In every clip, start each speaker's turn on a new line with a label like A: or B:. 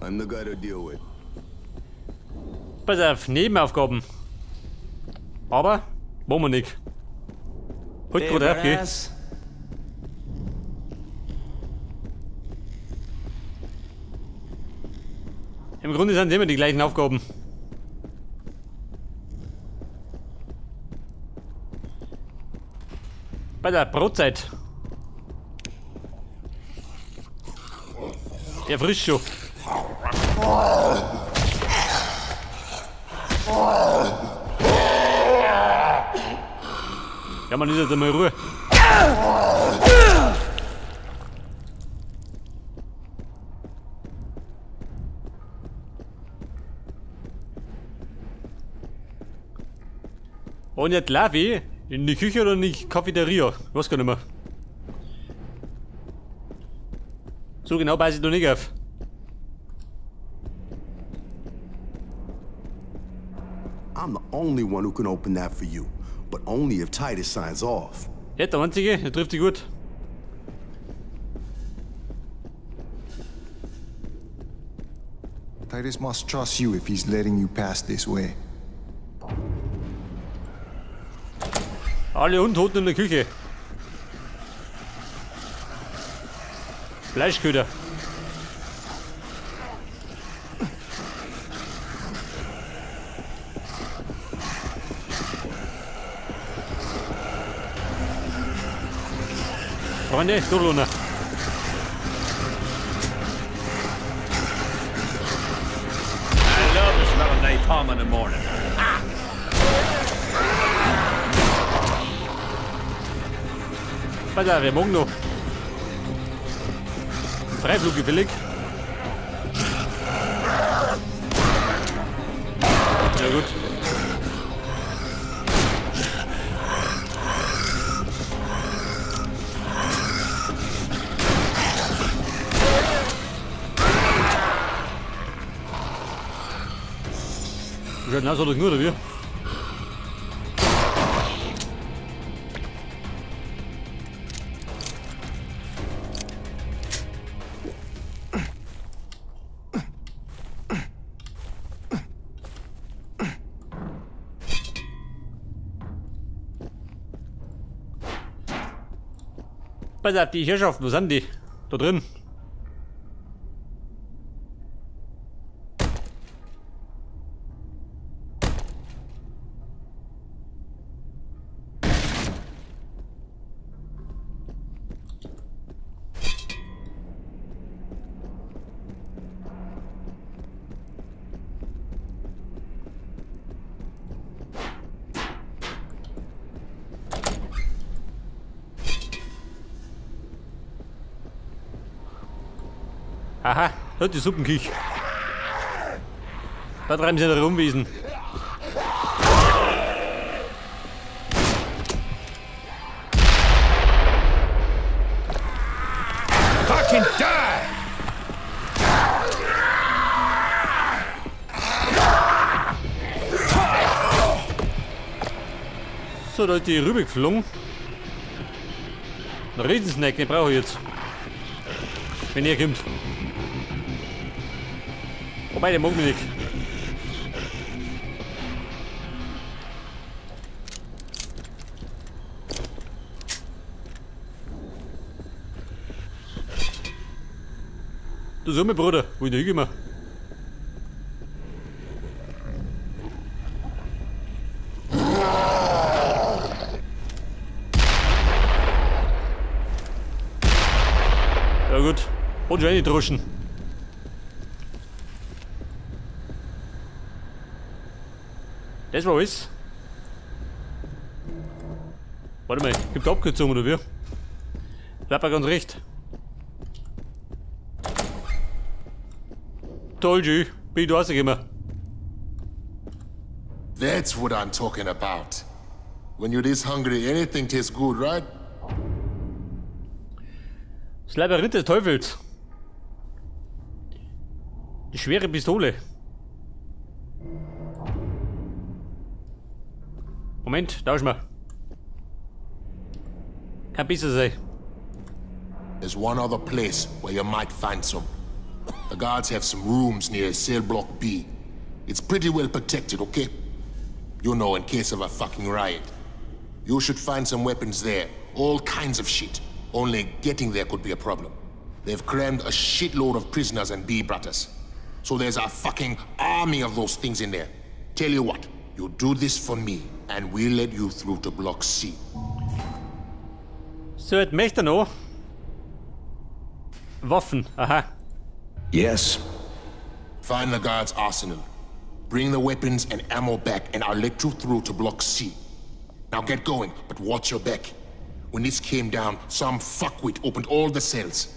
A: I'm the guy to deal with.
B: Pass auf, Nebenaufgaben. Aber, wollen wir nicht. Halt
C: Hey,
B: gerade auf, gell?
C: badass.
B: Im Grunde sind es immer die gleichen Aufgaben. Bei der Brotzeit. Der frisst schon. Ja, man ist jetzt einmal Ruhe. Und jetzt Lavi in die Küche oder in die Cafeteria? Ich weiß gar nicht mehr. So genau weiß ich noch nicht auf.
A: I'm the only one who can open that for you, but only if Titus signs off.
B: Ja, der Einzige, der trifft sich gut.
D: Titus must trust you if he's letting you pass this way.
B: Alle Untoten in der Küche. Fleischköder. Freunde, Durluna.
E: I love the smell of napalm in the morning.
B: Pass auf, wir morgen noch. Freiflug gefällig. Ja gut. Schaut aus, oder nur, oder wie? Pass auf, die Herrschaften, wo sind die? Da drin. Aha, da die Suppenküche. Da treiben sie noch Rumwiesen.
E: Fucking die!
B: So, da ist die Rübe geflogen. Ein Riesensnack, den brauche ich jetzt. Wenn ihr kommt. Wobei, der mag mich nicht. Du so, mein Bruder, wo ich da hingekommen? Ja gut, und schon eine Droschen. Das war alles. Warte mal, gibt Abkürzung oder wie? Bleib mal ganz recht. Toll, G. Bin ich da rausgekommen.
F: That's what I'm talking about. When you're this hungry, anything tastes good, right?
B: Das Labyrinth des Teufels. Die schwere Pistole. Moment, tausch mal. Kann besser sein.
F: There's one other place where you might find some. The guards have some rooms near cell block B. It's pretty well protected, okay? You know, in case of a fucking riot. You should find some weapons there. All kinds of shit. Only getting there could be a problem. They've crammed a shitload of prisoners and B-brothers. So there's a fucking army of those things in there. Tell you what, you do this for me, and we'll let you through to Block C.
B: So, jetzt möchte er noch Waffen, aha.
E: Yes.
F: Find the guards' arsenal. Bring the weapons and ammo back, and I'll let you through to Block C. Now get going, but watch your back. When this came down, some fuckwit opened all the cells.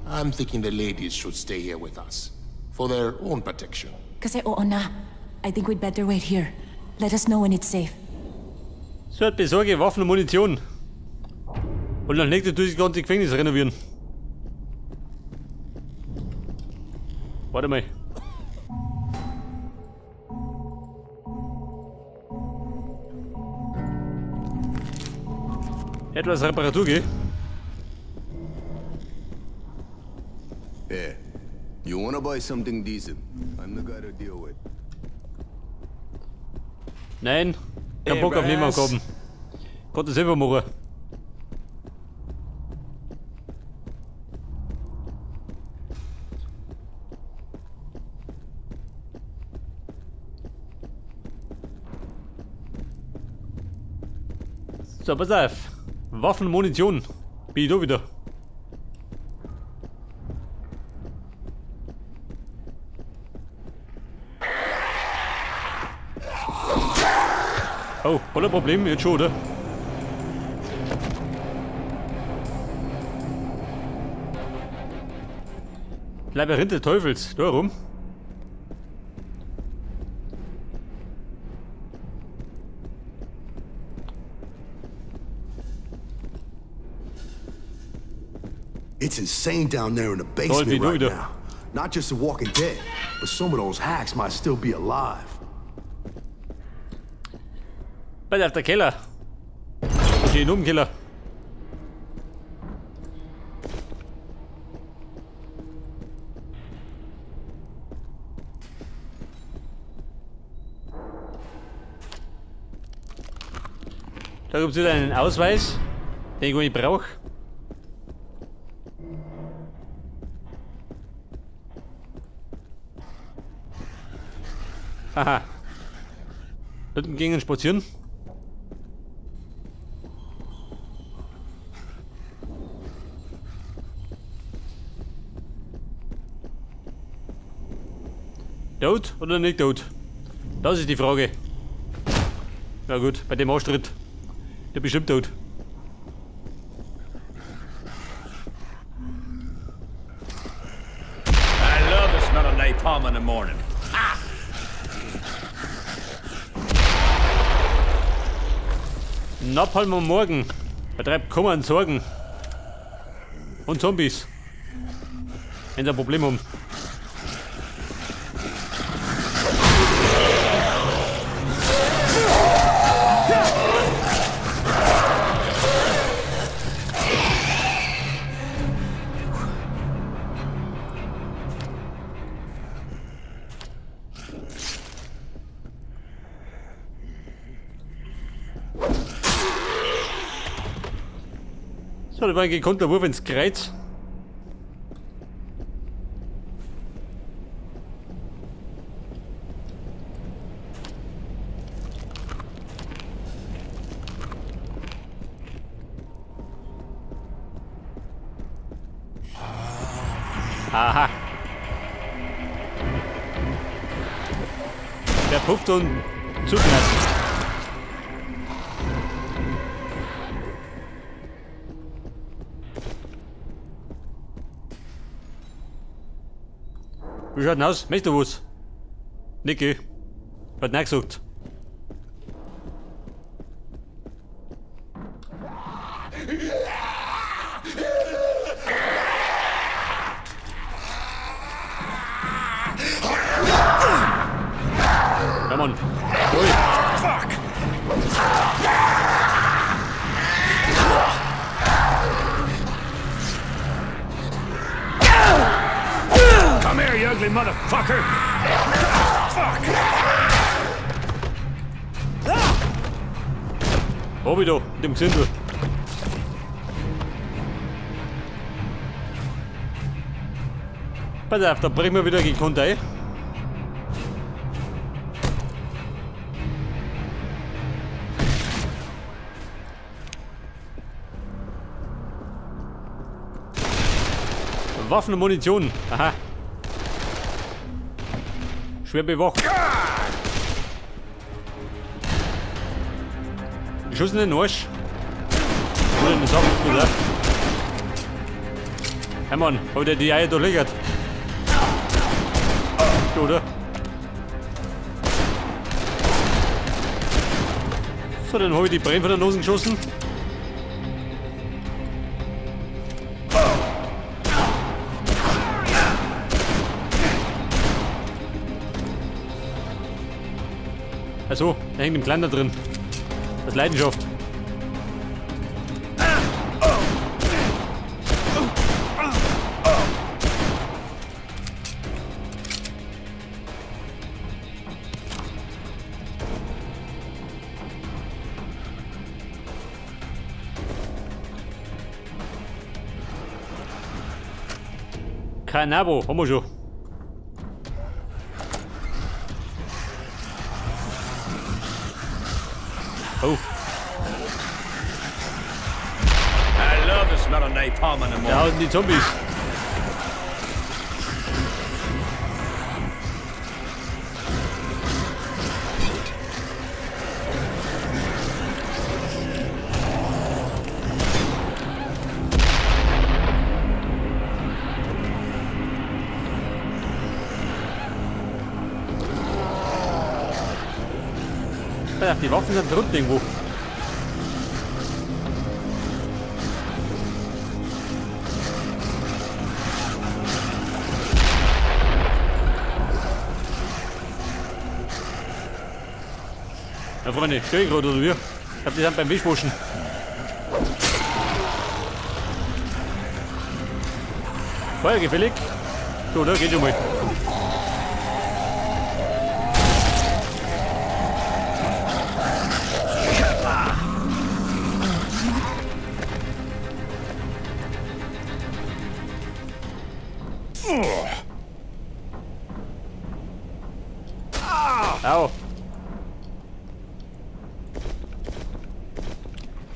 F: I'm thinking the ladies should stay here with us, for their own protection.
C: Kasi oo na. I think we'd better wait here. Let us know when it's safe.
B: So, besorge Waffen und Munition. Und dann legt natürlich das ganze Gefängnis renovieren. Warte mal. Etwas Reparatur, gell?
A: Yeah. You wanna buy something decent? I'm the guy to deal with.
B: Nein, kein Bock auf Nebenaufgaben. Konnte selber machen. So, pass auf. Waffen, Munition. Bin ich da wieder. Oh, hat ein Problem jetzt schon, oder? Labyrinth des Teufels, da rum.
A: It's insane down there in the basement right now. Not just the Walking Dead, but some of those hacks might still be alive.
B: Bei der Keller. Okay, nur im Keller. Da gibt es wieder einen Ausweis, den ich gar nicht brauche. Aha. Hinten gingen spazieren. Tot oder nicht tot? Das ist die Frage. Na gut, bei dem Anstritt. Der bestimmt tot.
E: I love the smell of napalm in the morning. Ah!
B: Napalm am Morgen vertreibt Kummer und Sorgen. Und Zombies. Wenn sie ein Problem haben. So, das war ein gekonnter Wurf ins Kreuz. Aha. Der pufft und zugreift. Wie schaut denn aus? Möchtest du was? Niki. Hat nein gesagt. Ja, Mann. Ui.
E: Fuck! here, you ugly motherfucker! Fuck!
B: Hab ich da, mit dem Gesindel. Pass auf, da bringen wir wieder gekonnt ein. Waffen und Munition. Aha. Schwer bewacht. Die Schuss in den Arsch. Oder in den Sack, oder? Hey Mann, hab ich dir die Eier durchlöchert? Oder? So, dann habe ich die Brenn von der Nase geschossen. Also, da hängt ein Kleiner drin. Das ist Leidenschaft. Kein Abo, haben wir schon. Oh.
E: I love the smell of napalm in the morning.
B: Da sind die Zombies. Die Waffen sind drunten irgendwo. Ja, Freunde, steh ich gerade oder wie? Ich hab die sind beim Wischwaschen. Feuer gefällig? So, da geht schon mal. Au.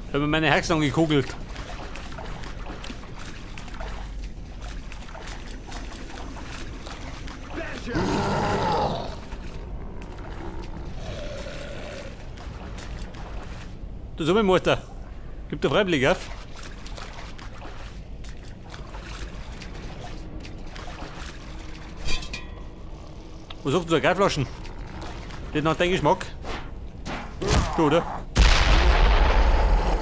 B: Ich habe mir meine Herzen angekugelt. Du so, mein Mutter. Gib dir Freiblick auf. Wo suchst du da Geilflaschen? Das nach deinem Geschmack. Du, oder?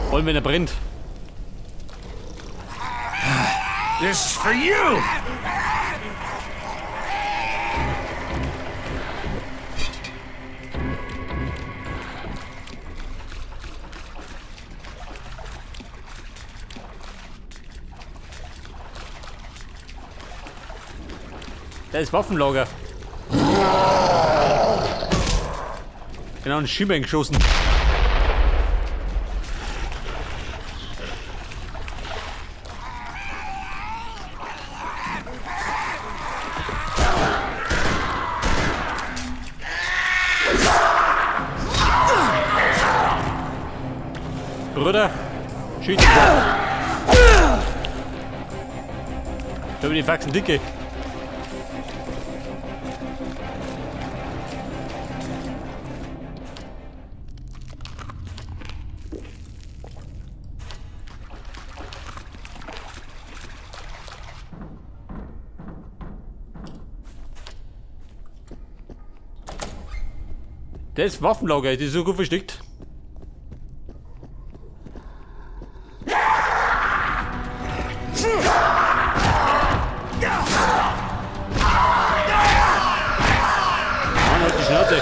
B: Vor allem, wenn er brennt.
E: This is for you!
B: Da ist Waffenlager. Genau, ein Schienbein geschossen. Bruder, schieß. Da bin die Faxen dicke. Das Waffenlager, das ist so gut versteckt. Mann, halt die Schnauze.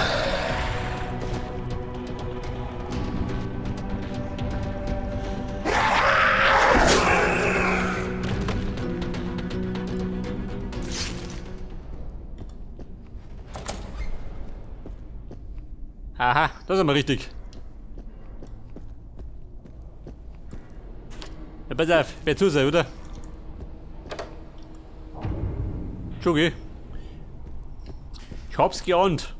B: Aha, das ist aber richtig. Ja, pass auf, wer zu sein, oder? Schon, gell? Ich hab's geahnt.